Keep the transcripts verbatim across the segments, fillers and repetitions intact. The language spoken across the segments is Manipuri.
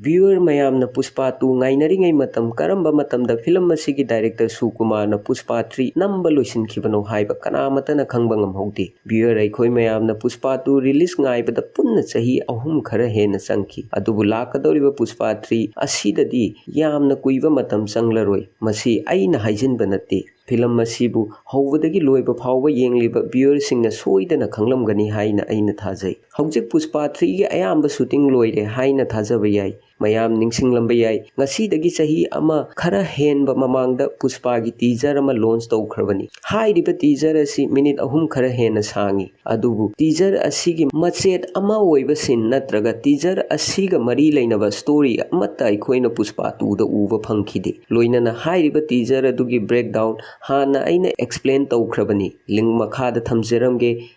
Viewer ꯃꯌꯥꯝꯅ ꯄꯨꯁꯄꯥ ꯇꯨ ꯉꯥꯏꯅꯔꯤꯉꯩ ꯃꯇꯝ, ꯀꯔꯝꯕ ꯃꯇꯝꯗ ꯐꯤꯂꯝ ꯑꯁꯤꯒꯤ ꯗꯥꯏꯔꯦꯛꯇꯔ ꯁꯨꯀꯨꯃꯥꯔꯅ ꯄꯨꯁꯄꯥ ꯊ꯭ꯔꯤ ꯅꯝꯕ ꯂꯣꯏꯁꯤꯟꯈꯤꯕꯅꯣ ꯍꯥꯏꯕ ꯀꯅꯥꯃꯠꯇꯅ ꯈꯪꯕ ꯉꯝꯍꯧꯗꯦ꯫ Viewer ꯑꯩꯈꯣꯏ ꯃꯌꯥꯝꯅ ꯄꯨꯁꯄꯥ ꯇꯨ ꯔꯤꯂꯤꯁ ꯉꯥꯏꯕꯗ ꯄꯨꯟꯅ ꯆꯍꯤ ꯑꯍꯨꯝ ꯈꯔ ꯍꯦꯟꯅ ꯆꯪꯈꯤ꯫ ꯑꯗꯨꯕꯨ ꯂꯥꯛꯀꯗꯧꯔꯤꯕ ꯄꯨꯁꯄꯥ ꯊ꯭ꯔꯤ ꯑꯁꯤꯗꯗꯤ ꯌꯥꯝꯅ ꯀꯨꯏꯕ ꯃꯇꯝ ꯆꯪꯂꯔꯣꯏ꯫ ꯃꯁꯤ ꯑꯩꯅ ꯍꯥꯏꯖꯤꯟꯕ ꯅꯠꯇꯦ꯫ ꯐꯤꯂꯝ ꯑꯁꯤꯕꯨ ꯍꯧꯕꯗꯒꯤ ꯂꯣꯏꯕ ꯐꯥꯎꯕ ꯌꯦꯡꯂꯤꯕ ꯚꯤꯌꯨꯋꯔꯁꯤꯡꯅ ꯁꯣꯏꯗꯅ ꯈꯪꯂꯝꯒꯅꯤ ꯍꯥꯏꯅ ꯑꯩꯅ ꯊꯥꯖꯩ꯫ ꯍꯧꯖꯤꯛ ꯄꯨꯁꯄꯥ ꯊ꯭ꯔꯤꯒꯤ ꯑꯌꯥꯝꯕ ꯁꯨꯇꯤꯡ ꯂꯣꯏꯔꯦ ꯍꯥꯏꯅ ꯊꯥꯖꯕ ꯌꯥꯏ꯫ ꯃꯌꯥꯝ ꯅꯤꯡꯁꯤꯡꯂꯝꯕ ꯌꯥꯏ, ꯉꯁꯤꯗꯒꯤ ꯆꯍꯤ ꯑꯃ ꯈꯔ ꯍꯦꯟꯕ ꯃꯃꯥꯡꯗ ꯄꯨꯁꯄꯥꯒꯤ ꯇꯤꯖꯔ ꯑꯃ ꯂꯣꯟꯆ ꯇꯧꯈ꯭ꯔꯕꯅꯤ꯫ ꯍꯥꯏꯔꯤꯕ ꯇꯤꯖꯔ ꯑꯁꯤ ꯃꯤꯅꯤꯠ ꯑꯍꯨꯝ ꯈꯔ ꯍꯦꯟꯅ ꯁꯥꯡꯏ꯫ ꯑꯗꯨꯕꯨ ꯇꯤꯖꯔ ꯑꯁꯤꯒꯤ ꯃꯆꯦꯠ ꯑꯃ ꯑꯣꯏꯕ ꯁꯤꯟ ꯅꯠꯇ꯭ꯔꯒ ꯇꯤꯖꯔ ꯑꯁꯤꯒ ꯃꯔꯤ ꯂꯩꯅꯕ ꯁ꯭ꯇꯣꯔꯤ ꯑꯃꯠꯇ ꯑꯩꯈꯣꯏꯅ ꯄꯨꯁꯄꯥ ꯇꯨꯗ ꯎꯕ ꯐꯪꯈꯤꯗꯦ꯫ ꯂꯣꯏꯅꯅ ꯍꯥꯏꯔꯤꯕ ꯇꯤꯖꯔ ꯑꯗꯨꯒꯤ ꯕ꯭ꯔꯦꯛꯗꯥꯎꯟ ꯍꯥꯟꯅ ꯑꯩꯅ ꯑꯦꯛꯁꯄ꯭ꯂꯦꯟ ꯇꯧꯈ꯭ꯔꯕꯅꯤ꯫ ꯂꯤꯡ ꯃꯈꯥꯗ ꯊꯝꯖꯔꯝꯒꯦ꯫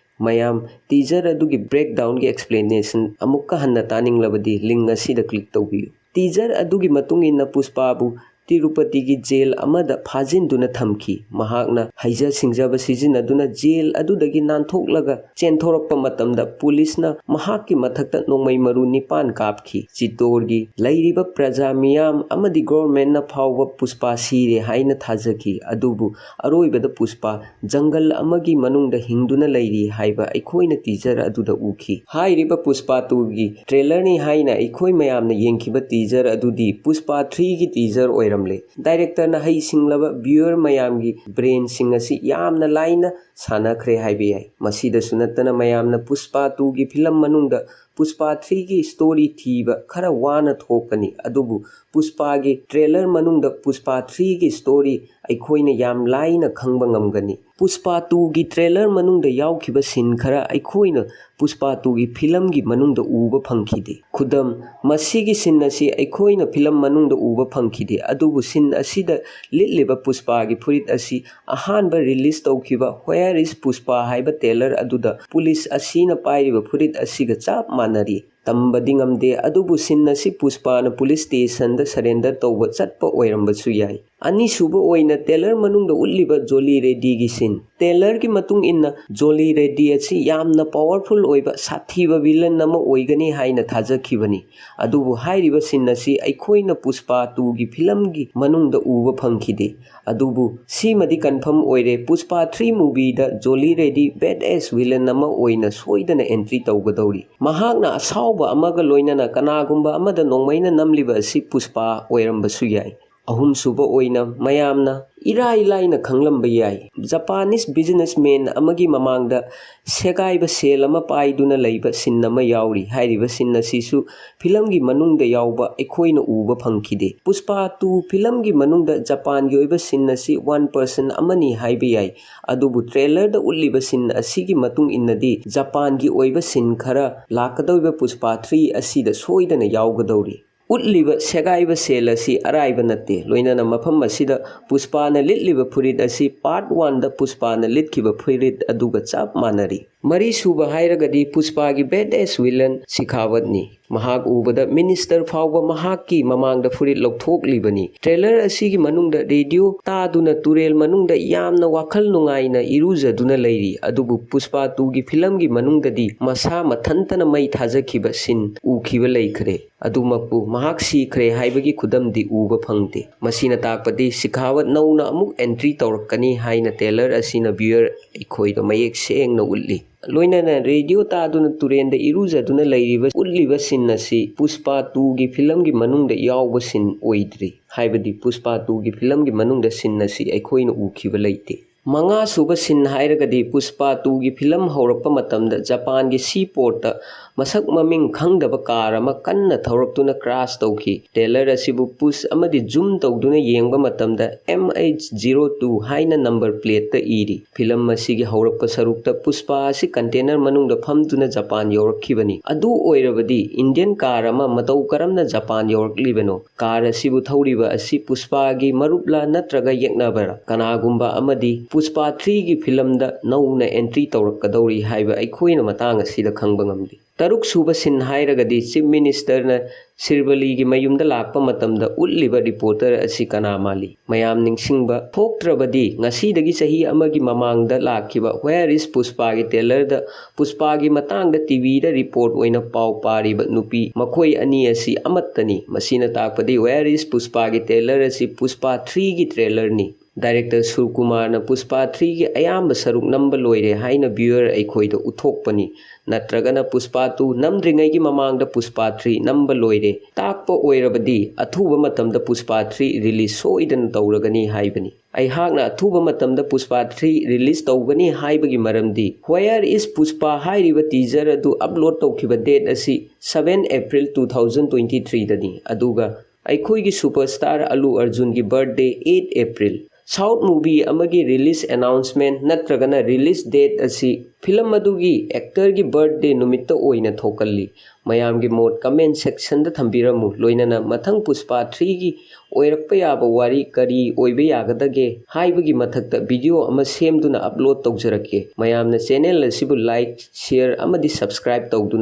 ꯃꯌꯥꯝ ꯇꯤꯖꯔ ꯑꯗꯨꯒꯤ ꯕ꯭ꯔꯦꯛꯗꯥꯎꯟꯒꯤ ꯑꯦꯛꯁꯄ꯭ꯂꯦꯅꯦꯁꯟ ꯑꯃꯨꯛꯀ ꯍꯟꯅ ꯇꯥꯅꯤꯡꯂꯕꯗꯤ ꯂꯤꯡ ꯑꯁꯤꯗ ꯀ꯭ꯂꯤꯛ ꯇꯧꯕꯤꯌꯨ꯫ ꯇꯤꯖꯔ ꯑꯗꯨꯒꯤ ꯃꯇꯨꯡ ꯏꯟꯅ ꯄꯨꯁꯄꯥꯕꯨ ꯇꯤꯔꯨꯄꯇꯤꯒꯤ ꯖꯦꯜ ꯑꯃꯗ ꯐꯥꯖꯤꯟꯗꯨꯅ ꯊꯝꯈꯤ꯫ ꯃꯍꯥꯛꯅ ꯍꯩꯖ ꯁꯤꯡꯖꯕ ꯁꯤꯖꯤꯟꯅꯗꯨꯅ ꯖꯦꯜ ꯑꯗꯨꯗꯒꯤ ꯅꯥꯟꯊꯣꯛꯂꯒ ꯆꯦꯟꯊꯣꯔꯛꯄ ꯃꯇꯝꯗ ꯄꯨꯂꯤꯁꯅ ꯃꯍꯥꯛꯀꯤ ꯃꯊꯛꯇ ꯅꯣꯡꯃꯩ ꯃꯔꯨ ꯅꯤꯄꯥꯟ ꯀꯥꯞꯈꯤ꯫ ꯆꯤꯠꯇꯣꯔꯒꯤ ꯂꯩꯔꯤꯕ ꯄ꯭ꯔꯖꯥ ꯃꯤꯌꯥꯝ ꯑꯃꯗꯤ ꯒꯣꯔꯃꯦꯟꯅ ꯐꯥꯎꯕ ꯄꯨꯁꯄꯥ ꯁꯤꯔꯦ ꯍꯥꯏꯅ ꯊꯥꯖꯈꯤ꯫ ꯑꯗꯨꯕꯨ ꯑꯔꯣꯏꯕꯗ ꯄꯨꯁꯄꯥ ꯖꯪꯒꯜ ꯑꯃꯒꯤ ꯃꯅꯨꯡꯗ ꯍꯤꯡꯗꯨꯅ ꯂꯩꯔꯤ ꯍꯥꯏꯕ ꯑꯩꯈꯣꯏꯅ ꯇꯤꯖꯔ ꯑꯗꯨꯗ ꯎꯈꯤ꯫ ꯍꯥꯏꯔꯤꯕ ꯄꯨꯁꯄꯥ ꯇꯨꯒꯤ ꯇ꯭ꯔꯦꯂꯔꯅꯤ ꯍꯥꯏꯅ ꯑꯩꯈꯣꯏ ꯃꯌꯥꯝꯅ ꯌꯦꯡꯈꯤꯕ ꯇꯤꯖꯔ ꯑꯗꯨꯗꯤ ꯄꯨꯁꯄꯥ ꯊ꯭ꯔꯤꯒꯤ ꯇꯤꯖꯔ ꯑꯣꯏꯔꯝꯂꯦ꯫ ꯗꯥꯏꯔꯦꯛꯇꯔꯅ ꯍꯩꯁꯤꯡꯂꯕ ꯚꯤꯌꯨꯋꯔ ꯃꯌꯥꯝꯒꯤ ꯕ꯭ꯔꯦꯟꯁꯤꯡ ꯑꯁꯤ ꯌꯥꯝꯅ ꯂꯥꯏꯅ ꯁꯥꯟꯅꯈ꯭ꯔꯦ ꯍꯥꯏꯕ ꯌꯥꯏ꯫ ꯃꯁꯤꯗꯁꯨ ꯅꯠꯇꯅ ꯃꯌꯥꯝꯅ ꯄꯨꯁꯄꯥ ꯇꯨꯒꯤ ꯐꯤꯂꯝ ꯃꯅꯨꯡꯗ ꯄꯨꯁꯄꯥ ꯊ꯭ꯔꯤꯒꯤ ꯁ꯭ꯇꯣꯔꯤ ꯊꯤꯕ ꯈꯔ ꯋꯥꯅ ꯊꯣꯛꯀꯅꯤ꯫ ꯑꯗꯨꯕꯨ ꯄꯨꯁꯄꯥꯒꯤ ꯇ꯭ꯔꯦꯂꯔ ꯃꯅꯨꯡꯗ ꯄꯨꯁꯄꯥ ꯊ꯭ꯔꯤꯒꯤ ꯁ꯭ꯇꯣꯔꯤ ꯑꯩꯈꯣꯏꯅ ꯌꯥꯝ ꯂꯥꯏꯅ ꯈꯪꯕ ꯉꯝꯒꯅꯤ꯫ ꯄꯨꯁꯄꯥ ꯇꯨꯒꯤ ꯇ꯭ꯔꯦꯂꯔ ꯃꯅꯨꯡꯗ ꯌꯥꯎꯈꯤꯕ ꯁꯤꯟ ꯈꯔ ꯑꯩꯈꯣꯏꯅ ꯄꯨꯁꯄꯥ ꯇꯨꯒꯤ ꯐꯤꯂꯝꯒꯤ ꯃꯅꯨꯡꯗ ꯎꯕ ꯐꯪꯈꯤꯗꯦ꯫ ꯈꯨꯗꯝ, ꯃꯁꯤꯒꯤ ꯁꯤꯟ ꯑꯁꯤ ꯑꯩꯈꯣꯏꯅ ꯐꯤꯂꯝ ꯃꯅꯨꯡꯗ ꯎꯕ ꯐꯪꯈꯤꯗꯦ, ꯑꯗꯨꯕꯨ ꯁꯤꯟ ꯑꯁꯤꯗ ꯂꯤꯠꯂꯤꯕ ꯄꯨꯁꯄꯥꯒꯤ ꯐꯨꯔꯤꯠ ꯑꯁꯤ ꯑꯍꯥꯟꯕ ꯔꯤꯂꯤꯁ ꯇꯧꯈꯤꯕ Where is Pushpa ꯍꯥꯏꯕ ꯇ꯭ꯔꯦꯂꯔ ꯑꯗꯨꯗ ꯄꯨꯂꯤꯁ ꯑꯁꯤꯅ ꯄꯥꯏꯔꯤꯕ ꯐꯨꯔꯤꯠ ꯑꯁꯤꯒ ꯆꯞ ꯃꯥꯟꯅꯔꯤ꯫ ꯇꯝꯕꯗꯤ ꯉꯝꯗꯦ, ꯑꯗꯨꯕꯨ ꯁꯤꯟ ꯑꯁꯤ ꯄꯨꯁꯄꯥꯅ ꯄꯨꯂꯤꯁ ꯁ꯭ꯇꯦꯁꯟꯗ ꯁꯔꯦꯟꯗꯔ ꯇꯧꯕ ꯆꯠꯄ ꯑꯣꯏꯔꯝꯕꯁꯨ ꯌꯥꯏ꯫ ꯑꯅꯤꯁꯨꯕ ꯑꯣꯏꯅ trailer ꯃꯅꯨꯡꯗ ꯎꯠꯂꯤꯕ ꯖꯣꯂꯤ ꯔꯦꯗꯤꯒꯤ scene꯫ Trailerꯒꯤ ꯃꯇꯨꯡ ꯏꯟꯅ ꯖꯣꯂꯤ ꯔꯦꯗꯤ ꯑꯁꯤ ꯌꯥꯝꯅ powerful ꯑꯣꯏꯕ ꯁꯥꯊꯤꯕ villain ꯑꯃ ꯑꯣꯏꯒꯅꯤ ꯍꯥꯏꯅ ꯊꯥꯖꯈꯤꯕꯅꯤ꯫ ꯑꯗꯨꯕꯨ ꯍꯥꯏꯔꯤꯕ scene ꯑꯁꯤ ꯑꯩꯈꯣꯏꯅ ꯄꯨꯁꯄꯥ twoꯒꯤ filmꯒꯤ ꯃꯅꯨꯡꯗ ꯎꯕ ꯐꯪꯈꯤꯗꯦ꯫ ꯑꯗꯨꯕꯨ ꯁꯤꯃꯗꯤ confirm ꯑꯣꯏꯔꯦ, ꯄꯨꯁꯄꯥ three movieꯗ ꯖꯣꯂꯤ ꯔꯦꯗꯤ badass villain ꯑꯃ ꯑꯣꯏꯅ ꯁꯣꯏꯗꯅ entry ꯇꯧꯒꯗꯧꯔꯤ꯫ ꯃꯍꯥꯛꯅ ꯑꯁꯥꯎꯕ ꯑꯃꯒ ꯂꯣꯏꯅꯅ ꯀꯅꯥꯒꯨꯝꯕ ꯑꯃꯗ ꯅꯣꯡꯃꯩꯅ ꯅꯝꯂꯤꯕ ꯑꯁꯤ ꯄꯨꯁꯄꯥ ꯑꯣꯏꯔꯝꯕꯁꯨ ꯌꯥꯏ꯫ ꯑꯍꯨꯝꯁꯨꯕ ꯑꯣꯏꯅ ꯃꯌꯥꯝꯅ ꯏꯔꯥꯏ ꯂꯥꯏꯅ ꯈꯪꯂꯝꯕ ꯌꯥꯏ, Japanese businessman ꯑꯃꯒꯤ ꯃꯃꯥꯡꯗ ꯁꯦꯒꯥꯏꯕ ꯁꯦꯜ ꯑꯃ ꯄꯥꯏꯗꯨꯅ ꯂꯩꯕ scene ꯑꯃ ꯌꯥꯎꯔꯤ꯫ ꯍꯥꯏꯔꯤꯕ scene ꯑꯁꯤꯁꯨ filmꯒꯤ ꯃꯅꯨꯡꯗ ꯌꯥꯎꯕ ꯑꯩꯈꯣꯏꯅ ꯎꯕ ꯐꯪꯈꯤꯗꯦ꯫ ꯄꯨꯁꯄꯥ two filmꯒꯤ ꯃꯅꯨꯡꯗ ꯖꯄꯥꯟꯒꯤ ꯑꯣꯏꯕ scene ꯑꯁꯤ one person ꯑꯃꯅꯤ ꯍꯥꯏꯕ ꯌꯥꯏ, ꯑꯗꯨꯕꯨ trailerꯗ ꯎꯠꯂꯤꯕ scene ꯑꯁꯤꯒꯤ ꯃꯇꯨꯡ ꯏꯟꯅꯗꯤ ꯖꯄꯥꯟꯒꯤ ꯑꯣꯏꯕ scene ꯈꯔ ꯂꯥꯛꯀꯗꯧꯔꯤꯕ ꯄꯨꯁꯄꯥ three ꯑꯁꯤꯗ ꯁꯣꯏꯗꯅ ꯌꯥꯎꯒꯗꯧꯔꯤ꯫ ꯎꯠꯂꯤꯕ ꯁꯦꯒꯥꯏꯕ ꯁꯦꯜ ꯑꯁꯤ ꯑꯔꯥꯏꯕ ꯅꯠꯇꯦ, ꯂꯣꯏꯅꯅ ꯃꯐꯝ ꯑꯁꯤꯗ ꯄꯨꯁꯄꯥꯅ ꯂꯤꯠꯂꯤꯕ ꯐꯨꯔꯤꯠ ꯑꯁꯤ part oneꯗ ꯄꯨꯁꯄꯥꯅ ꯂꯤꯠꯈꯤꯕ ꯐꯨꯔꯤꯠ ꯑꯗꯨꯒ ꯆꯞ ꯃꯥꯟꯅꯔꯤ꯫ ꯃꯔꯤꯁꯨꯕ ꯍꯥꯏꯔꯒꯗꯤ ꯄꯨꯁꯄꯥꯒꯤ badass villain ꯁꯤꯈꯥꯋꯠꯅꯤ꯫ ꯃꯍꯥꯛ ꯎꯕꯗ minister ꯐꯥꯎꯕ ꯃꯍꯥꯛꯀꯤ ꯃꯃꯥꯡꯗ ꯐꯨꯔꯤꯠ ꯂꯧꯊꯣꯛꯂꯤꯕꯅꯤ꯫ Trailer ꯑꯁꯤꯒꯤ ꯃꯅꯨꯡꯗ ꯔꯦꯗꯤꯑꯣ ꯇꯥꯗꯨꯅ ꯇꯨꯔꯦꯜ ꯃꯅꯨꯡꯗ ꯌꯥꯝꯅ ꯋꯥꯈꯜ ꯅꯨꯡꯉꯥꯏꯅ ꯏꯔꯨꯖꯗꯨꯅ ꯂꯩꯔꯤ, ꯑꯗꯨꯕꯨ ꯄꯨꯁꯄꯥ twoꯒꯤ filmꯒꯤ ꯃꯅꯨꯡꯗꯗꯤ ꯃꯁꯥ ꯃꯊꯟꯇꯅ ꯃꯩ ꯊꯥꯖꯈꯤꯕ scene ꯎꯈꯤꯕ ꯂꯩꯈ꯭ꯔꯦ꯫ ꯑꯗꯨꯃꯛꯄꯨ ꯃꯍꯥꯛ ꯁꯤꯈ꯭ꯔꯦ ꯍꯥꯏꯕꯒꯤ ꯈꯨꯗꯝꯗꯤ ꯎꯕ ꯐꯪꯗꯦ꯫ ꯃꯁꯤꯅ ꯇꯥꯛꯄꯗꯤ ꯁꯤꯈꯥꯋꯠ ꯅꯧꯅ ꯑꯃꯨꯛ entry ꯇꯧꯔꯛꯀꯅꯤ ꯍꯥꯏꯅ trailer ꯑꯁꯤꯅ viewer ꯑꯩꯈꯣꯏꯗ ꯃꯌꯦꯛ ꯁꯦꯡꯅ ꯎꯠꯂꯤ꯫ ꯂꯣꯏꯅꯅ ꯔꯦꯗꯤꯑꯣ ꯇꯥꯗꯨꯅ ꯇꯨꯔꯦꯟꯗ ꯏꯔꯨꯖꯗꯨꯅ ꯂꯩꯔꯤꯕ ꯎꯠꯂꯤꯕ scene ꯑꯁꯤ ꯄꯨꯁꯄꯥ twoꯒꯤ filmꯒꯤ ꯃꯅꯨꯡꯗ ꯌꯥꯎꯕ scene ꯑꯣꯏꯗ꯭ꯔꯤ꯫ ꯍꯥꯏꯕꯗꯤ ꯄꯨꯁꯄꯥ twoꯒꯤ filmꯒꯤ ꯃꯅꯨꯡꯗ scene ꯑꯁꯤ ꯑꯩꯈꯣꯏꯅ ꯎꯈꯤꯕ ꯂꯩꯇꯦ꯫ ꯃꯉꯥꯁꯨꯕ scene ꯍꯥꯏꯔꯒꯗꯤ ꯄꯨꯁꯄꯥ twoꯒꯤ film ꯍꯧꯔꯛꯄ ꯃꯇꯝꯗ ꯖꯄꯥꯟꯒꯤ seaportꯇ ꯃꯁꯛ ꯃꯃꯤꯡ ꯈꯪꯗꯕ car ꯑꯃ ꯀꯟꯅ ꯊꯧꯔꯛꯇꯨꯅ crash ꯇꯧꯈꯤ꯫ Trailer ꯑꯁꯤꯕꯨ push ꯑꯃꯗꯤ zoom ꯇꯧꯗꯨꯅ ꯌꯦꯡꯕ ꯃꯇꯝꯗ M H zero two ꯍꯥꯏꯅ number plateꯇ ꯏꯔꯤ꯫ Film ꯑꯁꯤꯒꯤ ꯍꯧꯔꯛꯄ ꯁꯔꯨꯛꯇ ꯄꯨꯁꯄꯥ ꯑꯁꯤ container ꯃꯅꯨꯡꯗ ꯐꯝꯗꯨꯅ ꯖꯄꯥꯟ ꯌꯧꯔꯛꯈꯤꯕꯅꯤ꯫ ꯑꯗꯨ ꯑꯣꯏꯔꯕꯗꯤ Indian car ꯑꯃ ꯃꯇꯧ ꯀꯔꯝꯅ ꯖꯄꯥꯟ ꯌꯧꯔꯛꯂꯤꯕꯅꯣ? Car ꯑꯁꯤꯕꯨ ꯊꯧꯔꯤꯕ ꯑꯁꯤ ꯄꯨꯁꯄꯥꯒꯤ ꯃꯔꯨꯞꯂꯥ ꯅꯠꯇ꯭ꯔꯒ ꯌꯦꯛꯅꯕꯔꯥ? ꯀꯅꯥꯒꯨꯝꯕ ꯑꯃꯗꯤ ꯄꯨꯁꯄꯥ ꯊ꯭ꯔꯤꯒꯤ ꯐꯤꯂꯝꯗ ꯅꯧꯅ ꯑꯦꯟꯇ꯭ꯔꯤ ꯇꯧꯔꯛꯀꯗꯧꯔꯤ ꯍꯥꯏꯕ ꯑꯩꯈꯣꯏꯅ ꯃꯇꯥꯡ ꯑꯁꯤꯗ ꯈꯪꯕ ꯉꯝꯂꯤ꯫ ꯇꯔꯨꯛ ꯁꯨꯕ ꯁꯤꯟ ꯍꯥꯏꯔꯒꯗꯤ ꯆꯤꯐ ꯃꯤꯅꯤꯁꯇꯔꯅ ꯁꯤꯔꯕꯂꯤꯒꯤ ꯃꯌꯨꯝꯗ ꯂꯥꯛꯄ ꯃꯇꯝꯗ ꯎꯠꯂꯤꯕ ꯔꯤꯄꯣꯔꯇꯔ ꯑꯁꯤ ꯀꯅꯥ ꯃꯥꯜꯂꯤ? ꯃꯌꯥꯝ ꯅꯤꯡꯁꯤꯡꯕ ꯊꯣꯛꯇ꯭ꯔꯕꯗꯤ ꯉꯁꯤꯗꯒꯤ ꯆꯍꯤ ꯑꯃꯒꯤ ꯃꯃꯥꯡꯗ ꯂꯥꯛꯈꯤꯕ Where is Pushpaꯒꯤ ꯇ꯭ꯔꯦꯂꯔꯗ ꯄꯨꯁꯄꯥꯒꯤ ꯃꯇꯥꯡꯗ ꯇꯤꯚꯤꯗ ꯔꯤꯄꯣꯔꯠ ꯑꯣꯏꯅ ꯄꯥꯎ ꯄꯥꯔꯤꯕ ꯅꯨꯄꯤ ꯃꯈꯣꯏ ꯑꯅꯤ ꯑꯁꯤ ꯑꯃꯠꯇꯅꯤ꯫ ꯃꯁꯤꯅ ꯇꯥꯛꯄꯗꯤ Where is Pushpaꯒꯤ ꯇ꯭ꯔꯦꯂꯔ ꯑꯁꯤ ꯄꯨꯁꯄꯥ ꯊ꯭ꯔꯤꯒꯤ ꯇ꯭ꯔꯦꯂꯔꯅꯤ꯫ ꯗꯥꯏꯔꯦꯛꯇꯔ ꯁꯨꯔꯀꯨꯃꯥꯔꯅ ꯄꯨꯁꯄꯥ ꯊ꯭ꯔꯤꯒꯤ ꯑꯌꯥꯝꯕ ꯁꯔꯨꯛ ꯅꯝꯕ ꯂꯣꯏꯔꯦ ꯍꯥꯏꯅ ꯚ꯭ꯌꯨꯋꯔ ꯑꯩꯈꯣꯏꯗ ꯎꯠꯊꯣꯛꯄꯅꯤ꯫ ꯅꯠꯇ꯭ꯔꯒꯅ ꯄꯨꯁꯄꯥ ꯇꯨ ꯅꯝꯗ꯭ꯔꯤꯉꯩꯒꯤ ꯃꯃꯥꯡꯗ ꯄꯨꯁꯄꯥ ꯊ꯭ꯔꯤ ꯅꯝꯕ ꯂꯣꯏꯔꯦ ꯇꯥꯛꯄ ꯑꯣꯏꯔꯕꯗꯤ ꯑꯊꯨꯕ ꯃꯇꯝꯗ ꯄꯨꯁꯄꯥ ꯊ꯭ꯔꯤ ꯔꯤꯂꯤꯁ ꯁꯣꯏꯗꯅ ꯇꯧꯔꯒꯅꯤ ꯍꯥꯏꯕꯅꯤ꯫ ꯑꯩꯍꯥꯛꯅ ꯑꯊꯨꯕ ꯃꯇꯝꯗ ꯄꯨꯁꯄꯥ ꯊ꯭ꯔꯤ ꯔꯤꯂꯤꯁ ꯇꯧꯒꯅꯤ ꯍꯥꯏꯕꯒꯤ ꯃꯔꯝꯗꯤ Where is Pushpa ꯍꯥꯏꯔꯤꯕ ꯇꯤꯖꯔ ꯑꯗꯨ ꯑꯞꯂꯣꯗ ꯇꯧꯈꯤꯕ ꯗꯦꯠ ꯑꯁꯤ seven April two thousand twenty threeꯗꯅꯤ꯫ ꯑꯗꯨꯒ ꯑꯩꯈꯣꯏꯒꯤ ꯁꯨꯄꯔ ꯁ꯭ꯇꯥꯔ ꯑꯜꯂꯨ ꯑꯔꯖꯨꯟꯒꯤ birthday eight April꯫ South movie ꯑꯃꯒꯤ ꯔꯤꯂꯤꯁ ꯑꯦꯅꯥꯎꯟꯁꯃꯦꯟ ꯅꯠꯇ꯭ꯔꯒꯅ ꯔꯤꯂꯤꯁ ꯗꯦꯠ ꯑꯁꯤ ꯐꯤꯂꯝ ꯑꯗꯨꯒꯤ ꯑꯦꯛꯇꯔꯒꯤ ꯕꯔꯊꯗꯦ ꯅꯨꯃꯤꯠꯇ ꯑꯣꯏꯅ ꯊꯣꯛꯀꯜꯂꯤ꯫ ꯃꯌꯥꯝꯒꯤ ꯃꯣꯠ ꯀꯃꯦꯟ ꯁꯦꯛꯁꯟꯗ ꯊꯝꯕꯤꯔꯝꯃꯨ꯫ ꯂꯣꯏꯅꯅ ꯃꯊꯪ ꯄꯨꯁꯄꯥ ꯊ꯭ꯔꯤꯒꯤ ꯑꯣꯏꯔꯛꯄ ꯌꯥꯕ ꯋꯥꯔꯤ ꯀꯔꯤ ꯑꯣꯏꯕ ꯌꯥꯒꯗꯒꯦ ꯍꯥꯏꯕꯒꯤ ꯃꯊꯛꯇ ꯚꯤꯗꯤꯑꯣ ꯑꯃ ꯁꯦꯝꯗꯨꯅ ꯑꯞꯂꯣꯗ ꯇꯧꯖꯔꯛꯀꯦ꯫ ꯃꯌꯥꯝꯅ ꯆꯦꯅꯦꯜ ꯑꯁꯤꯕꯨ ꯂꯥꯏꯛ, ꯁꯤꯌꯔ ꯑꯃꯗꯤ ꯁꯕꯁꯀ꯭ꯔꯥꯏꯕ ꯇꯧꯗꯨꯅ